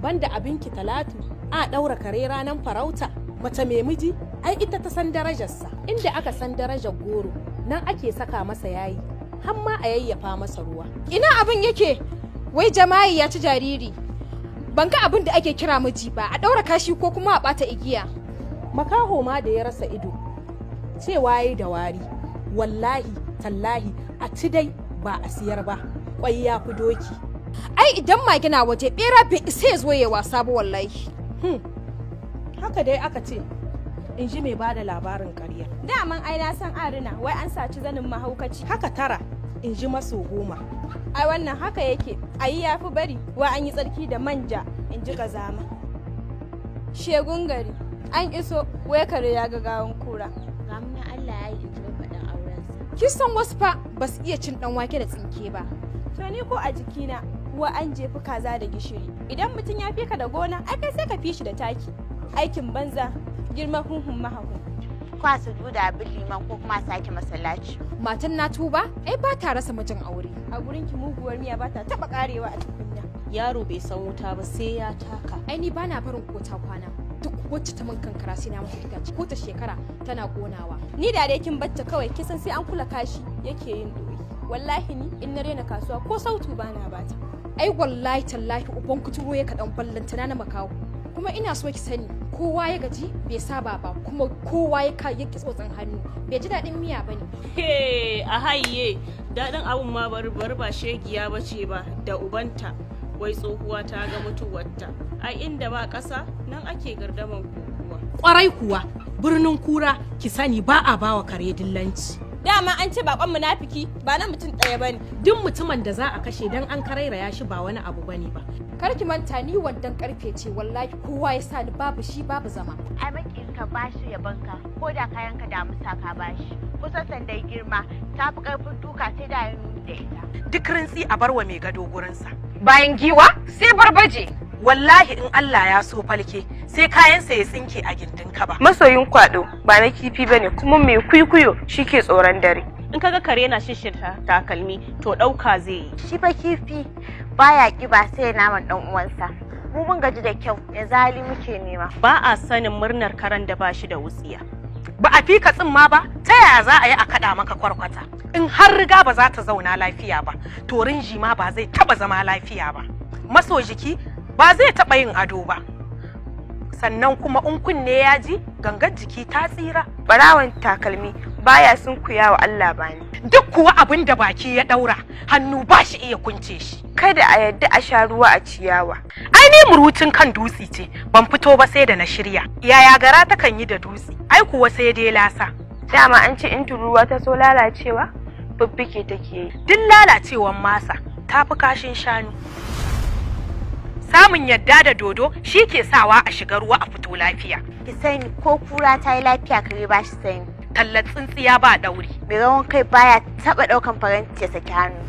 Banda abinki Talatu, a ɗaura kare ranar farauta. Mace mai miji, ai ita ta san darajarsa. Inda aka san darajar goro, nan ake saka masa yayi, har ma a yayyafa masa ruwa. Ina abin yake? Wai jama'i ya ci jariri. Ban ga abin da ake kira miji ba, a ɗaura kashi ko kuma a ɓata igiya. Makaho ma da ya rasa ido, cewa yayi da wari. Wallahi, tallahi, a ci dai ba a siyar ba, kwai ya fi doki. Ai idan mage na waje, bera bai isa ya zo ya wasa ba wallahi. Haka dai aka ce, in ji mai bada labarin ƙarya. Daman ai na san arina, wai an saci zanin mahaukaci. Haka tara, in ji maso goma. Ai wannan haka yake, ayi ya fi bari, wa an yi tsarki da manja, in ji gazama. Shegun gari, an iso, wai kare ya ga gawan kura. Gamna Allah ya yi in ji mafaɗin aurensa. Kin san wasu fa ba su iya cin ɗan wake da tsinke ba. To ni ko a jikina, wa an jefi kaza da gishiri. Idan mutum ya fi ka da gona, ai kai sai ka fi shi da taki. Aikin banza, girma hunhun mahahu. Kwa su duda abin liman ko kuma sake masallaci. Matan na tuba, ai ba ta rasa mijin aure. A gurin ki muguwar miya ba ta taɓa ƙarewa a tukunya. Yaro bai san wuta ba sai ya taka. Ai ni bana barin ko ta kwana. Duk wacce ta min kankara sai na mata itace ko ta shekara tana konawa. Ni da dai kin bacce kawai kisan sai an kula kashi yake yin doyi. Wallahi ni in na rena kasuwa ko sautu bana bata. Ai wallahi tallahi uban kuturo ya kaɗan ballantana na makaho. Kuma ina so ki sani kowa ya gaji bai saba ba kuma kowa ya ki tsotsin hannu bai ji daɗin miya ba ne. He a haye daɗin abun ma bari bari ba shegiya ba ce ba da ubanta wai tsohuwa ta ga mutuwarta. Ai inda ba ƙasa nan ake gardaman kokuwa. Ƙwarai kuwa birnin kura ki sani ba a bawa kare dillanci. Dama an ce bakon munafiki ba na mutum ɗaya bane. Duk mutumin da za a kashe dan an karairaya shi ba wani abu bane ba. Kar ki manta ni wandan karfe ce wallahi kowa ya sa ni babu shi babu zama. Ai makin ka bashi ya banka ko da kayan ka damusa ka bashi. Kusan sandai girma ta fi karfin duka sai da ya nuni da ita. Duk rintsi a barwa mai gado gurinsa. Bayan giwa sai barbaje. Wallahi in Allah ya so falke sai kayansa ya tsinke a gindin kaba. Masoyin kwado ba na kifi bane kuma mai kwikwiyo shike tsoron dare. In kaga kare yana shishirta takalmi to ɗauka zai yi. Shi fa kifi baya kiba sai naman dan uwansa. Mu mun gaji da kyau yanzu hali muke nema. Ba a sanin murnar karen da bashi da wutsiya. Ba a fi ka tsimma ba ta yaya za a yi a kaɗa maka kwarkwata? In har riga ba za ta zauna lafiya ba to rinji ma ba zai taɓa zama lafiya ba. Maso jiki ba zai taɓa yin ado ba. Sannan kuma in kunne ya ji gangar jiki ta tsira. Barawan takalmi baya sunkuya wa Allah bani. Duk kuwa abin da baki ya ɗaura hannu ba shi iya kunce shi. Kada a yadda a sha ruwa a ciyawa. Ai ni murucin kan dutse ce ban fito ba sai da na shirya. Yaya gara takan yi da dutse ai kuwa sai dai lasa. Dama an ce in tururuwa ta so lalacewa fiffike take yi. Duk lalacewan masa ta fi kashin shanu. Samun yadda da dodo shi ke sawa a shiga ruwa a fito lafiya. Ki sani ko kura ta yi lafiya kare ba shi sani. Tallar tsintsiya ba ɗauri. Mai rawan kai baya taɓa ɗaukan faranti ya saki hannu.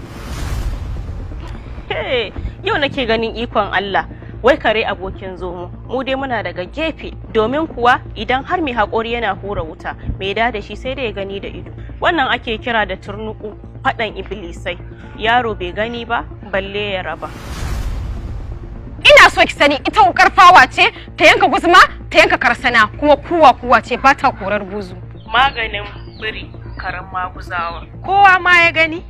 He yau nake ganin ikon Allah wai kare abokin zomo mu dai muna daga gefe domin kuwa idan har mai haƙori yana hura wuta mai da da shi sai dai ya gani da ido. Wannan ake kira da turnuku faɗan iblisai yaro bai gani ba balle ya raba. Ina so ki sani ita wukar fawa ce ta yanka guzma ta yanka karsana kuma kuwa kuwa ce ba ta korar buzu. Maganin biri karen maguzawa. Kowa ma ya gani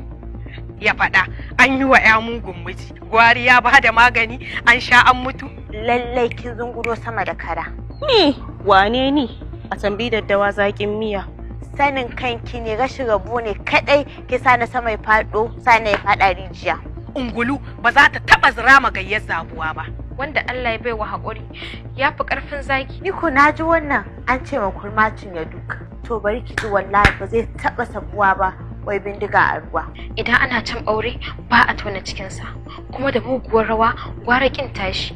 ya faɗa an yi wa ya mugun miji gwari ya ba da magani an sha an mutu. Lallai kin zunguro sama da kara. Ni wane ni a tambayi daddawa zaƙin miya. Sanin kanki ne rashin rabo ne kadai ki sa na sama ya faɗo sa na ya faɗa rijiya. Ungulu ba za ta taɓa zira magayyar zabuwa ba. Wanda Allah ya baiwa haƙuri ya fi ƙarfin zaki. Ni ko na ji wannan an ce ma kurmacin ya duka. To bari ki ji wallahi ba zai taɓa sabuwa ba wai bindiga a ruwa. Idan ana cin ɓaure ba a tona cikinsa kuma da muguwar rawa gwara ƙin tashi.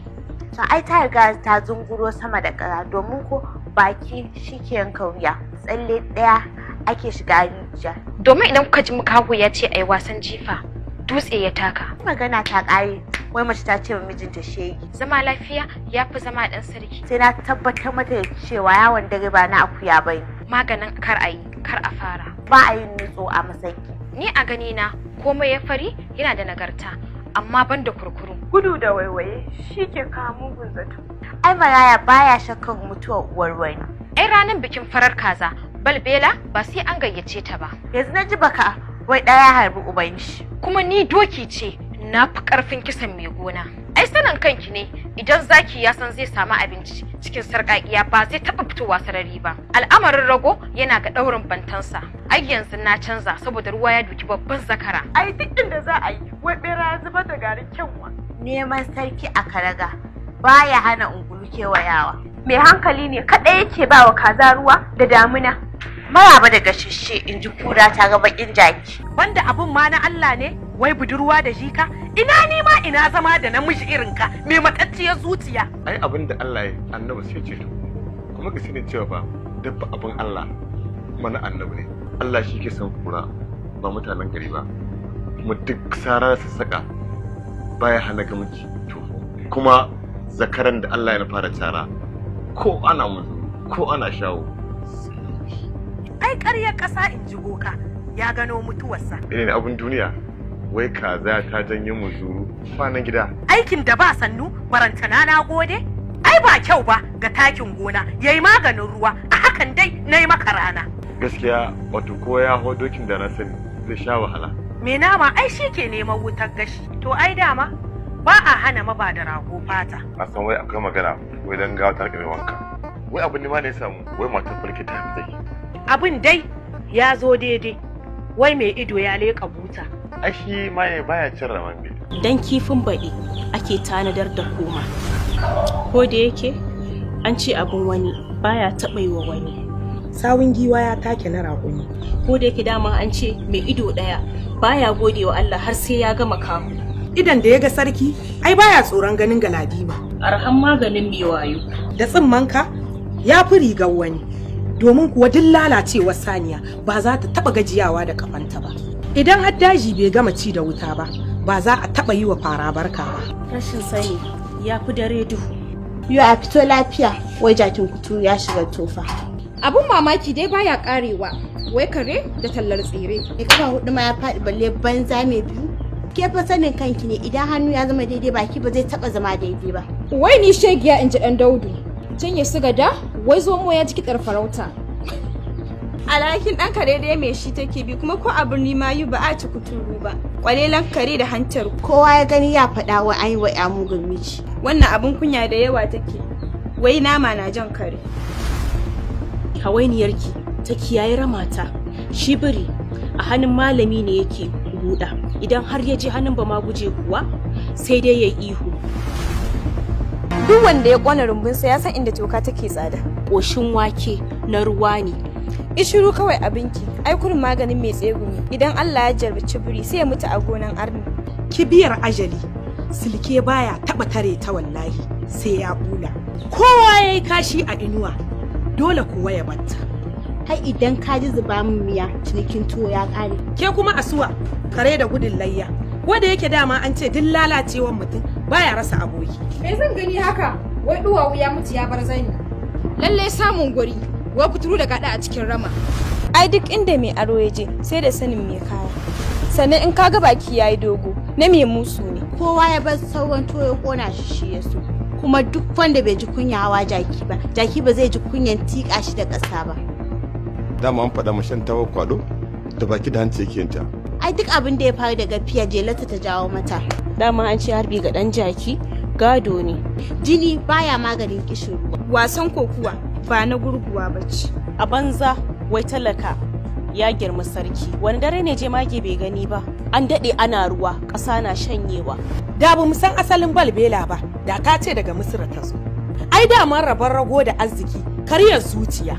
To ai ta riga ta zunguro sama da ƙara domin ko baki shi ke yanka wuya tsalle ɗaya ake shiga rijiya. Domin idan kuka ji makaho ya ce a yi wasan jifa dutse ya taka. Magana ta ƙare wai mace ta ce wa mijinta shege. Zama lafiya ya fi zama ɗan sarki. Sai na tabbatar mata da cewa yawon dare ba na akuya bane. Maganin kar a yi kar a fara. Ba a yin nutso a masaki. Ni a ganina komai ya fari yana da nagarta amma ban da kurkuru. Gudu da waiwaye shi ke kawo mugun zato. Ai maraya baya shakkan mutuwar uwar wani. Ai ranar bikin farar kaza, balbela ba sai an gayyace ta ba. Yanzu na ji baka wai ɗaya harbi uban shi. Kuma ni doki ce, na fi ƙarfin kisan mai gona. Ai sanin kanki ne, idan zaki ya san zai samu abinci cikin sarƙaƙiya ba zai taɓa fitowa sarari ba. Al'amarin rago yana ga ɗaurin bantansa. Ai yanzu na canza saboda ruwa ya duki babban zakara. Ai duk inda za a yi, wai ɓera ya zubar da garin kyanwa. Neman sarki a karaga baya hana ungulu kewayawa. Mai hankali ne kaɗai yake ba wa kaza ruwa da damuna. Maraba da gashashe, in ji kura ta ga bakin jaki. Banda abun ma na Allah ne, wai budurwa da jika, ina ni ma ina zama da namiji irin ka mai matacciyar zuciya. Ai abin da Allah ya annabi sai ce to. Kuma ka sani cewa fa dabba abin Allah kuma na annabi ne. Allah shi ke son kura ba mutanen gari ba. Kuma duk sara sassaƙa baya hana gamji toho. Kuma zakaran da Allah ya fara cara ko ana muzu ko ana shawo. Ai ƙaryar ƙasa in ji boka ya gano mutuwarsa. Ina ne abin duniya, wai kaza ta janyo muzuru kwanan gida. Aikin da ba sannu barantana na gode, ai ba kyau ba ga takin gona yayi maganin ruwa, a hakan dai nayi maka rana. Gaskiya wato ko ya hau dokin da na sani zai sha wahala. Me nama ai shi ke neman wutar gashi, to ai dama ba a hana maba da rago fata. A san wai akwai magana wai dan gawa ta rika mai wanka. Wai abin ne ma ne ya samu wai matar falke ta haifi zaki. Abin dai ya zo daidai, wai mai ido ya leƙa buta. Ai shi maye baya cin ramambe. Dan kifin baɗi ake tanadar da koma. Ko da yake an ce abin wani baya taɓa yi wa wani. Sawun giwa ya take na raƙumi. Ko da yake dama an ce mai ido ɗaya baya gode wa Allah har sai ya gama kahu. Idan da ya ga sarki ai baya tsoron ganin galadima. Arhan maganin mai wayo. Da tsimmanka ya fi rigar wani. Domin kuwa duk lalacewar saniya ba za ta taba gajiyawa da kafanta ba. Idan har daji bai gama ci da wuta ba, ba za a taba yi wa fara barka ba. Rashin sani ya fi dare duhu. Yau a fito lafiya, wai jakin kuturu ya shiga tofa. Abun mamaki dai baya karewa, wai kare da tallar tsire. Mai kafa hudu ma ya faɗi balle banza mai biyu. Ke fa sanin kanki ne, idan hannu ya zama daidai baki ba zai taba zama daidai ba. Wai ni shegiya in ji ɗan Daudu. Can ya siga da wai zomo ya ji kiɗar farauta. Alhakin ɗan kare dai mai shi take bi, kuma ko a birni mayu ba a ci kuturu ba. Kwalelan kare da hantar. Kowa ya gani ya faɗa wa an yi wa ya mugun miji. Wannan abun kunya da yawa take. Wai nama na jan kare. Hawainiyarki ta kiyaye ramata. Shi biri a hannun malami ne yake guda. Idan har ya je hannun ba ma guje kuwa sai dai ya ihu. Duk wanda ya kona rumbunsa ya san inda toka take tsada. Ƙoshin wake na ruwa ne. Ishiru kawai abinki, ai kurin maganin mai tsegumi. Idan Allah ya jarabci biri sai ya mutu a gonan arni. Kibiyar ajali, silke baya taba tare ta wallahi sai ya bula. Kowa ya yi kashi a inuwa, dole kowa ya batta. Har idan ka ji zuba min miya, cinikin tuwo ya ƙare. Ke kuma asuwa, kare da gudun layya. Wanda yake dama an ce duk lalacewar mutum baya rasa aboki. Me zan gani haka? Wai duwawu ya mutu ya bar zani. Lalle samun guri, wai kuturu da gada a cikin rama. Ai duk inda mai aro ya je sai da sanin mai kaya. Sannan in kaga baki yayi dogo, na mai musu ne. Kowa ya bar sauran tuwo ya kona shi shi ya so. Kuma duk wanda bai ji kunya hawa jaki ba, jaki ba zai ji kunyan tika shi da ƙasa ba. Dama an faɗa mashan tawa kwado da baki da hanci yake yinta. Ai duk abin da ya faru daga fiya jelarta ta jawo mata. Dama an ce harbi ga ɗan jaki gado ne. Jini baya maganin kishin ruwa. Wasan kokuwa ba na gurguwa ba ce. A banza wai talaka ya girma sarki. Wani dare ne jemage bai gani ba. An daɗe ana ruwa, ƙasa na shanyewa. Da ba mu san asalin balbela ba, da ta ce daga Misira ta zo. Ai daman rabon rago da arziki, karyar zuciya.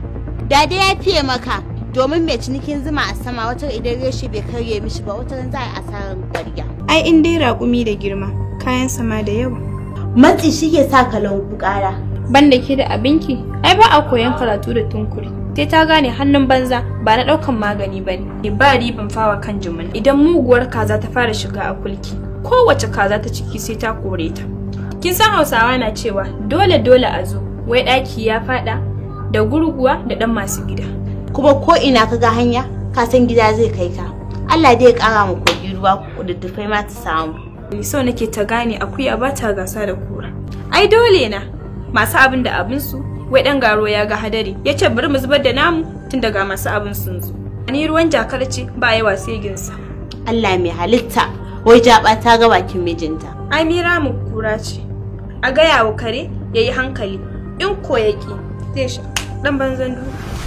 Da dai ya fiye maka, domin mai cinikin zuma a sama wata idan reshe bai karye mishi ba, wata za a yi asarar ƙwarya. Ai in dai raƙumi da girma, kayan sama da yawa. Matsi shi ke sa kalangu ƙara. Banda ke da abinki, ai ba a koyan karatu da tunkuri. Sai ta gane hannun banza ba na ɗaukan magani ba ne. Ba riban fawa kan jimina. Idan muguwar kaza ta fara shiga a kulki, kowace kaza ta ciki sai ta kore ta. Kin san Hausawa na cewa dole dole a zo, wai ɗaki ya faɗa da gurguwa da ɗan masu gida. Kuma ko ina ka ga hanya, ka san gida zai kai ka. Allah dai ya ƙara mu kogi ruwa kududdufai ma ta samu. So nake ta gane akuya ba ta gasa da kura. Ai dole na masu abin da abin su, wai dan garo ya ga hadari ya ce bari mu zubar da namu tun daga masu abin sun zo. Ni ruwan jakar ce ba yawa sai ginsa. Allah mai halitta, wai jaba ta ga bakin mijinta. Ai mira mu kura ce. A gaya wa kare ya yi hankali, in ko ya ki zai sha dan banzan duka.